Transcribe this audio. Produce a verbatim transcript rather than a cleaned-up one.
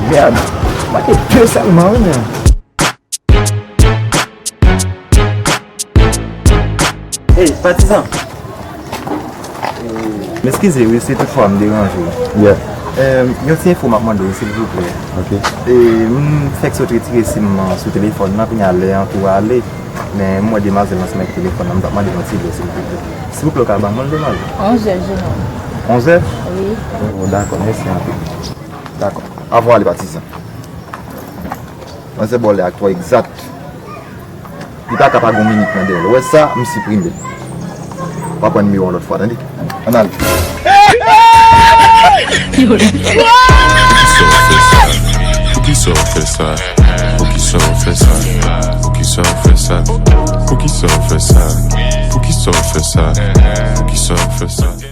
Mèd, manke de sèlman, wi, men. Ey, patizan! M eskize wi, si toutfwa m deranje w. Yeah. Em, yon ti enfo m ap mande w, silvouplè. Ok. E, m fèk sot retire sim nan sou telefòn nan, kounye a lè an tou ale. Men m wè demwazèl nan sou mèt telefòn nan, m t ap mande l yon ti lè, silvouplè. Silvouplè, w ka ban mwen l, demwazèl? Onzè, jenòm. Onzè? Wi. Oh, dakò, mèsi anpil. Dakò. Avan ale, patizan. Manzè ba w lè a twò egzat. Li pa ka pa gen yon minit nan dèyè l. Ou wè sa, m siprime l. W a pran nimewo an lòt fwa, tande? Ann ale. Poukisa w fè sa? Poukisa w fè sa? Poukisa w fè sa? Poukisa w fè sa? Poukisa w fè sa? Poukisa w fè sa? Poukisa w fè sa?